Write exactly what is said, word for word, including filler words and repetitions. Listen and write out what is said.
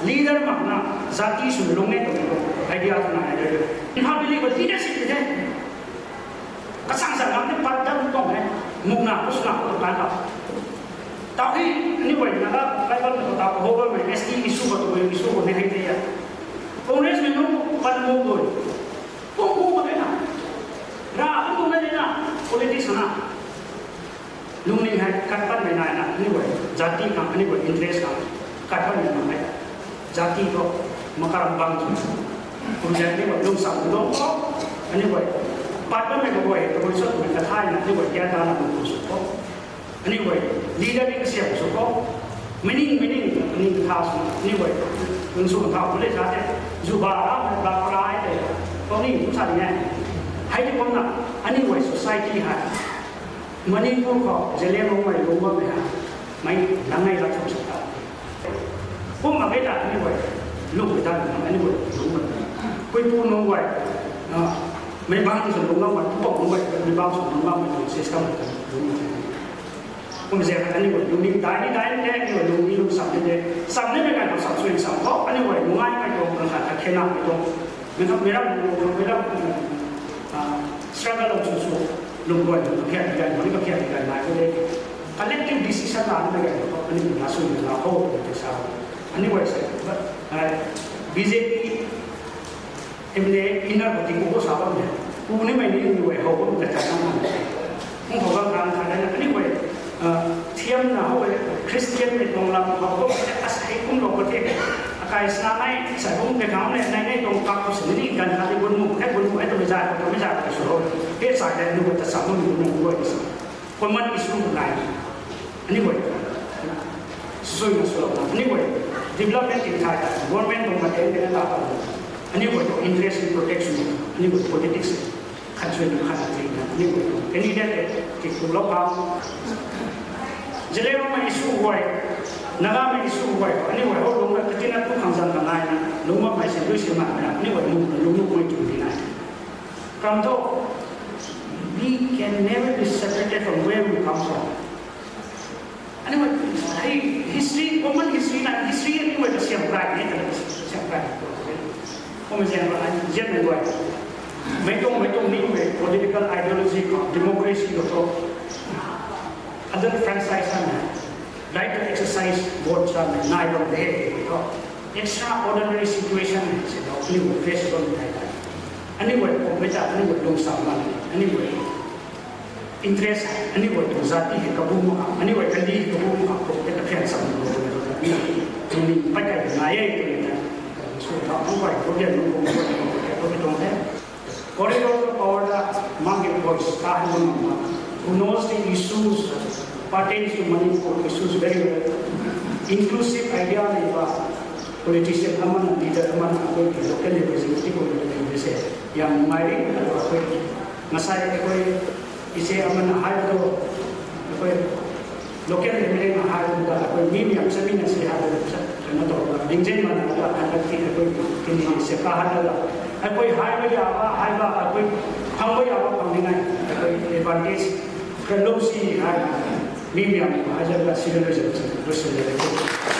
Leader makna zati swmei lung e twmei tuang idea twna hei de. Imphal Valley khou leadership tei the. Kasang sa lam tei pat dat tuang e. Mukna kusna tuang kan ta. Tau hei, aniu guay na ka, Bible khou ta khou bammei S T issue khou, tabui issue khou ni hei tei ya. Congress mei nunc pat mu dui. Pu pu ma de na. Ra pu pu ma de na. Politics na. Lungning hei kat patmei naina, aniu guay jati khang, aniu guay interest khang, kat patmei nunc hei. Jati khou, makaram bang sw. Kum zaeng aniu guay lungsam lung khou, aniu guay, pat patmei kaguay, kaguay sw twmei kathay na, aniu guay gyan dana lung sw khou. Aniu guay, leader ni kasiam sw khou. Meaning, meaning, meaning katha sw, aniu guay, lung sw katha pu le sa the, zuba ramei, ba parai tei, khou ni kum sa di e. Hei ni kumna, aniu guay society hei. Manipur khou Zeliangrongmei lung bammei ha, mei langnei lat cham sa ta. Kumna mei ta aniu guay, lungmei ta aniu guay lung bam. Puipu nunc guay, mei bang sw lung bammei, pupouc nunc guay, mei bang sw lung bammei, system lung bam. Kum zaeng aniu guay lungning dai ni dai ni de, aniu guay lungning lungsam ni de. Sam nimei ganv khou sam sui sam khou, aniu guay nungaimei tuang, kan khat khat khenamei tuang. Mei khang mei ram, mei ram, struggle lou sw sw, lung guay, kaphian di ganv, mani kaphian di ganv nai khou de. Collective decision lanmei ganv khou, aniu guay na sw ni la khou, tei sa. Aniu guay se, B J P M L A inner khou tingkum khou sa bam de. Pu nimei ni aniu guay how bam de, khat na. Kum khou gang khang khat na, aniu guay, thiamna how e, Christian mei tuang lam khou bam de, asei kumlou khou the. Akai sna nai, sa bam de khang le, nai nai tuang kak khou sini ganv khat di gun mu, hei gun mu, hei twmei zay khou, twmei zay khou sw ho. Hei sa de, aniu guay ta sa bam gu na, aniu guay sa. Common issue nai. Aniu guay. Sui na swlou na. Aniu guay. Development in thai ta. Government tuang matek tei na ta ta. Aniu guay tuang interest in protection. Aniu guay politics. Khat sui na khat na tina. Aniu guay tuang candidate tei. Ti kulou khang. Zeliangrongmei issue guay. Nagamei issue guay. Aniu guay hou lung na katina tu khang zan ta nai na. Lung bammei si lui si mak na. Aniu guay lung na lung lung guay tu di nai. From though, we can never be separated from where we come from. Aniu guay, hei history, common history na, history aniu guay ta siam kai ni, ta siam kai. Kum zaeng aniu zianmei guay. Mei tuang, mei tuang ni mei political ideology khou, democracy khou thu. Adult franchise na, right to exercise vote sa mei nai bam de, thu. Extraordinary situation si lo, aniu guay face bam de. Aniu guay kum mei ta, aniu guay lungsam na, aniu guay interest, aniu guay tuang zati hei kabu mak, aniu guay kandih hei kabu mak, kum tei kaphian sam lo, aniu guay ni pat kai nai e, twmei ta. Sw tha, aniu guay, kum dian kum, kum, kum, kum, kum, kum, kum, kum, Corridor of power ta, among the voice, ta hei mak, who knows the issues pertains to Manipur issues very well. Inclusive idea nei ba, politician aman, leader aman, akoi ki local representative khou ni se, yam nai ri, akoi, masai akoi, ise aman hai to, akoi, local M L A na hai ta, akoi mi mi am sami na si hai ta, sa, na to, dingzin man na ta, hai ta ki, akoi, kini se ka hai ta, akoi hai ba ya ba, hai ba, akoi, phang ba ya ba, phang ni nai, akoi, advantage, kalo si hai, mi mi am hai ta, civil reservation, reservation.